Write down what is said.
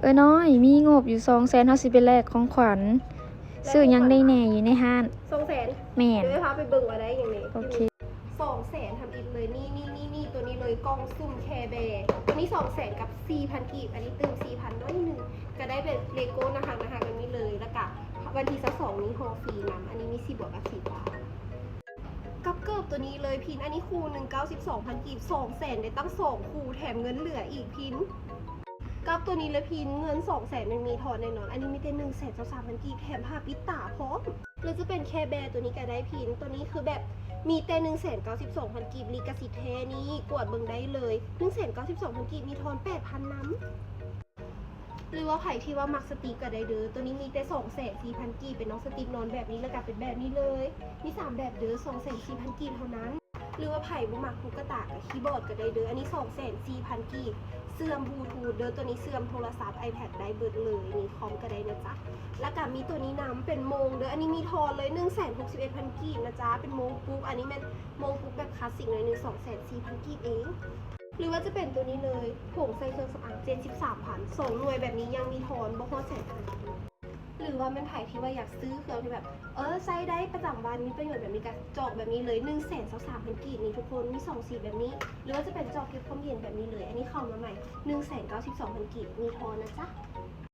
ເອື້ອຍນ້ອຍ ມີງົບຢູ່ສອງແສນ ເຮົາຊິໄປແລກຂອງຂວັນ. ຊື້ຫຍັງໄດ້ແດ່ຢູ່ໃນຮ້ານ? ສອງແສນ? ແມ່ນ. ດຽວພາໄປເບິ່ງວ່າໄດ້ຫຍັງແດ່. ໂອເຄ. ສອງແສນທຳອິດເລີຍ. ນີ້ໆໆ ຕົວນີ້ເລີຍ ກ່ອງສຸ່ມແຄແບ. ຕົວນີ້ສອງແສນກັບສີ່ພັນກີບ. ອັນນີ້ຕື່ມສີ່ພັນໜ້ອຍໜຶ່ງ. ກະໄດ້ເປັນເລໂກ້ໜ້າຮັກໆ ແບບນີ້ເລີຍ. ແລ້ວກະວັນທີຊາວສອງນີ້ຫໍ່ຟຣີນຳ. ອັນນີ້ມີສີບວກກັບສີຟ້າ. ກັບເກີບຕົວນີ້ເລີຍພິນ, ອັນນີ້ຄູ່ໜຶ່ງ ເກົ້າສິບສອງພັນກີບ, ສອງແສນໄດ້ຕັ້ງສອງຄູ່ ແຖມເງິນເຫຼືອອີກພິນ. ກັບຕົວນີ້ເລີຍພິນ, ເງິນສອງແສນມັນມີທອນແນ່ນອນ. ອັນນີ້ມີແຕ່ໜຶ່ງແສນຊາວສາມພັນກີບ ແຖມຜ້າປິດຕາພ້ອມ. ຫຼືຈະເປັນແຄແບຕົວນີ້ກະໄດ້ພິນ, ຕົວນີ້ຄືແບບມີແຕ່ໜຶ່ງແສນເກົ້າສິບສອງພັນກີບ, ລິຂະສິດແທ້ນີ້ກວດເບິ່ງໄດ້ເລີຍ, ໜຶ່ງແສນເກົ້າສິບສອງພັນກີບ ມີທອນແປດພັນນຳ. ຫຼືວ່າໃຜທີ່ວ່າມັກສະຕິບກະໄດ້ເດີ, ຕົວນີ້ມີແຕ່ສອງແສນສີ່ພັນກີບ ເປັນນ້ອງສະຕິບນອນແບບນີ້ ແລ້ວກະເປັນແບບນີ້ເລີຍ. ມີສາມແບບເດີ, ສອງແສນສີ່ພັນກີບເທົ່ານັ້ນ. ຫຼືວ່າໃຜບໍ່ມັກຕຸກກະຕາກະຄີບອດກະໄດ້ເດີ, ອັນນີ້ສອງແສນສີ່ພັນກີບ. ເຊື່ອມບລູທູດເດີ, ຕົວນີ້ເຊື່ອມໂທລະສັບ ໄອແພດ ໄດ້ເບິດເລີຍ, ມີຄອມກະໄດ້ນະຈ໊ະ. ແລ້ວກະມີຕົວນີ້ນຳ ເປັນໂມງເດີ, ອັນນີ້ມີທອນເລີຍ ໜຶ່ງແສນຫົກສິບເອັດພັນກີບນະຈ໊ະ, ເປັນໂມງປຸກ. ອັນນີ້ແມ່ນໂມງປຸກແບບຄລາສສິກໜ້ອຍໜຶ່ງ ສອງແສນສີ່ພັນກີບເອງ. ຫຼືວ່າຈະເປັນຕົວນີ້ເລີຍ, ຜົງໃສ່ເຄື່ອງສຳອາງ ເຈັດສິບສາມພັນ. ສອງໜ່ວຍແບບນີ້ຍັງມີທອນ ບໍ່ຮອດແສນ. ຫຼືວ່າແມ່ນໃຜທີ່ວ່າຢາກຊື້ເຄື່ອງທີ່ແບບ ເອີ ໃຊ້ໄດ້ປະຈຳວັນ ມີປະໂຫຍດແບບນີ້ ກະຈອກແບບນີ້ເລີຍ ໜຶ່ງແສນຊາວສາມພັນກີບນີ້ທຸກຄົນ. ມີສອງສີແບບນີ້. ຫຼືວ່າຈະເປັນຈອກເກັບຄວາມເຢັນແບບນີ້ເລີຍ, ອັນນີ້ເຂົ້າມາໃໝ່ ໜຶ່ງແສນເກົ້າສິບສອງພັນກີບ ມີທອນນະຈ໊ະ.